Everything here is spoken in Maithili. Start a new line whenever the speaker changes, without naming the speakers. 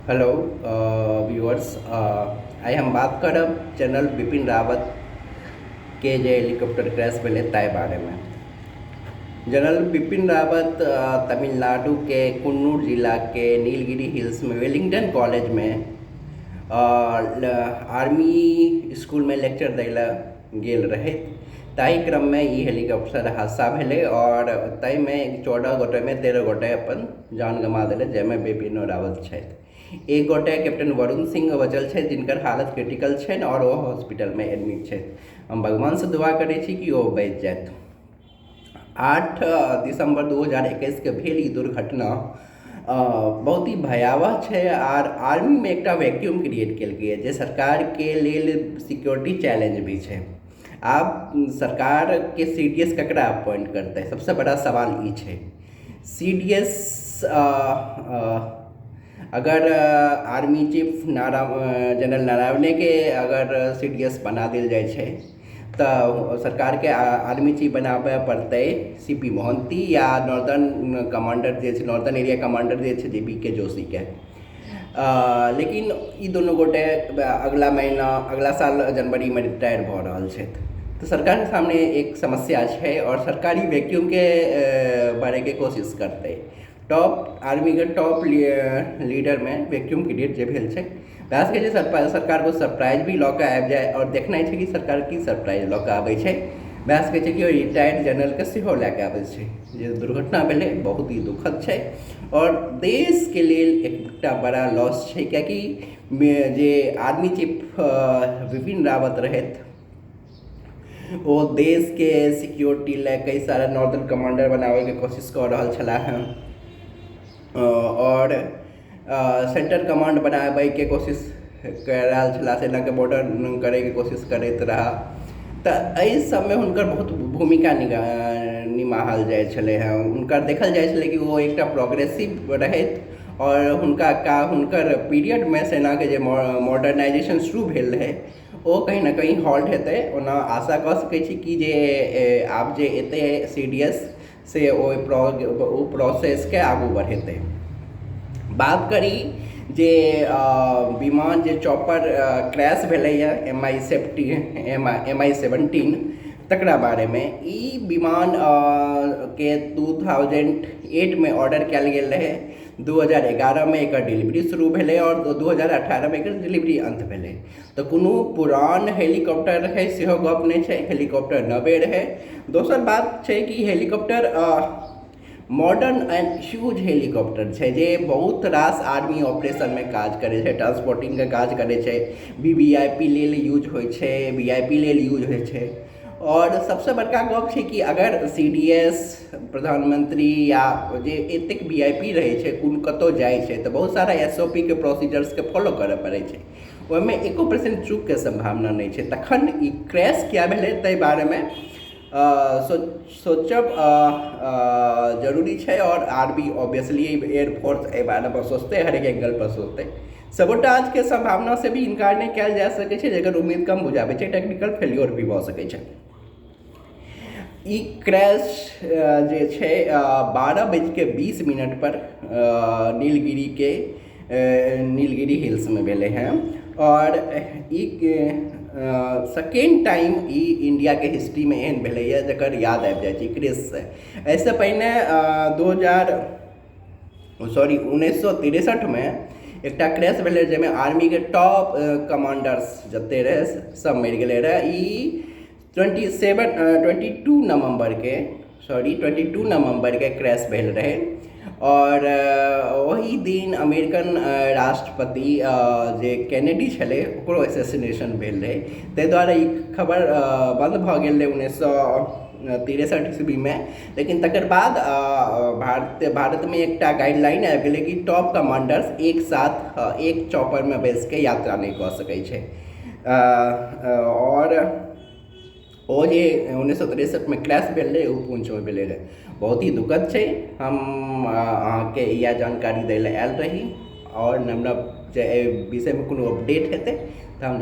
हेलो व्यूअर्स, आइ हम बात करब जनरल बिपिन रावत के जे हेलीकॉप्टर क्रैश भेलै ताहि बारेमे। जनरल बिपिन रावत तमिलनाडु के कुन्नूर जिलाके नीलगिरी हिल्समे वेलिंगटन कॉलेजमे आर्मी स्कूलमे लेक्चर दै लए गेल रहथि। ताहि क्रममे ई हेलीकॉप्टर हादसा भेलै आओर ताहिमे 14 गोटेमे 13 गोटे अपन जान गमा देलथि, जाहिमे बिपिनो रावत छथि। एक गोटे कैप्टन वरुण सिंह बचल छथि, जिनकर हालत क्रिटिकल छनि आओर ओ हॉस्पिटलमे एडमिट छथि। हम भगवानसँ दुआ करै छी कि ओ बचि जाथि। 8 दिसम्बर 2021के भेल ई दुर्घटना बहुत ही भयावह छै आर आर्मीमे एकटा वैक्यूम क्रिएट केलकैए, जे सरकारके लेल सिक्योरिटी चैलेंज भी छै। आब सरकारके CDS ककरा अपॉइंट करतै, सबसँ बड़ा सवाल ई छै। CDS अगर आर्मी चीफ जनरल नरावनेके अगर CDS बना देल जाइ छै तऽ सरकारके आर्मी चीफ बनाबय पड़तै CP Mohanty या नॉर्दर्न कमांडर जे छै, नॉर्दर्न एरिया कमांडर जे छै JBK जोशीके। लेकिन ई दुनू गोटे अगला महीना अगला साल जनवरीमे रिटायर भऽ रहल छथि, तऽ सरकारके सामने एक समस्या छै आओर सरकारी वैक्यूमके भरैके कोशिश करतै। टॉप आर्मीके टॉप लीडरमे वैक्यूम क्रिएट जे भेल छै, भए सकै छै सरकार को सरप्राइज भी लऽ कऽ आबि जाय आओर देखनाइ छै कि सरकार की सरप्राइज लऽ कऽ आबै छै। भए सकै छै कि ओ रिटायर्ड जनरलके सेहो लए कऽ आबै छै। जे दुर्घटना भेलै बहुत ही दुखद छै आओर देशके लेल एकटा बड़ा लॉस छै, कियाकि जे आर्मी चीफ विपिन रावत रहथि ओ देशके सिक्योरिटी लए कई सारा नॉर्दर्न कमांडर बनाबैके कोशिश कऽ रहल छलाह हँ आओर सेंट्रल कमांड बनाबैके कोशिश कऽ रहल छलाह, सेनाके बॉर्डर करैके कोशिश करैत रहा। तऽ एहि सबमे हुनकर बहुत भूमिका निमाहल जाइ छलै हँ। हुनकर देखल जाइ छलै कि ओ एकटा प्रोग्रेसिव रहथि आओर हुनकर पीरियडमे सेनाके जे मॉडर्नाइजेशन शुरू भेल रहै ओ कहीं ने कहीं हॉल्ट हेतै। ओना आशा कऽ सकै छी कि जे आब जे एतै CDS से ओ प्रोसेसके आगू बढ़ेतै। बात करी जे विमान जे चॉपर क्रैश भेलैए MI 17 तकरा बारेमे। ई विमान के 2008मे ऑर्डर कयल गेल रहै, 2011मे एकर डिलीवरी शुरू भेलै आओर 2018मे एकर डिलीवरी अन्त भेलै। तऽ कोनो पुरान हेलीकॉप्टर रहै सेहो गप नहि छै, हेलीकॉप्टर नवे रहै। दोसर बात छै कि helicopter modern and huge helicopter छै, जे बहुत रास आर्मी ऑपरेशनमे काज करै छै, ट्रांसपोर्टिंगके काज करै छै, VVIP लेल यूज होइ छै, VIP लेल यूज होइ छै। आओर सबसँ बड़का गप छै कि अगर CDS प्रधानमंत्री या जे एतेक VIP रहै छै कोनो कतहु जाइ छै तऽ बहुत सारा SOP के प्रोसीजर्सके फॉलो करऽ पड़ै छै, ओहिमे 1% चूकके सम्भावना नहि छै। तखन ई क्रैश किया भेलै ताहि बारेमे सोचब जरूरी छै आओर आर्मी ऑब्वियसली एयरफोर्स एहि बारेमे सोचतै, हरेक एंगल पर सोचतै। सबोटाजके सम्भावना से भी इनकार नहि कयल जा सकै छै, जकर उम्मीद कम बुझाबै छै, टेक्निकल फेल्योर भी भऽ सकै छै। ई क्रैश जे छै 12:20 पर नीलगिरी हिल्समे भेलै हँ आओर ई सेकेंड टाइम ई इंडियाके हिस्ट्रीमे एहन भेलैए जकर याद आबि जाइ छै क्रैशसँ। एहिसँ पहिने 1963मे एकटा क्रैश भेलै जाहिमे आर्मीके टॉप कमांडर्स जते रहै सब मरि गेलै रहै। ई 22 नवम्बरके 22 नवम्बरके क्रैश भेल रहै आओर ओही दिन अमेरिकन राष्ट्रपति जे कैनेडी छलै ओकरो एसेसिनेशन भेल रहै। ताहि दुआरे ई खबर बन्द भऽ गेल रहै 1963 ईस्वीमे। लेकिन तकर बाद भारतमे एकटा गाइडलाइन आबि गेलै कि टॉप कमांडर्स एक साथ एक चॉपरमे बैसिके यात्रा नहि कऽ सकै छै। आओर ओ जे 1963मे क्रैश भेल रहै ओ पुंछमे भेलै रहै। बहुत ही दुखद छै। हम अहाँके इएह जानकारी दै लए आयल रही आओर नव नव जे एहि विषयमे कोनो अपडेट हेतै तऽ हम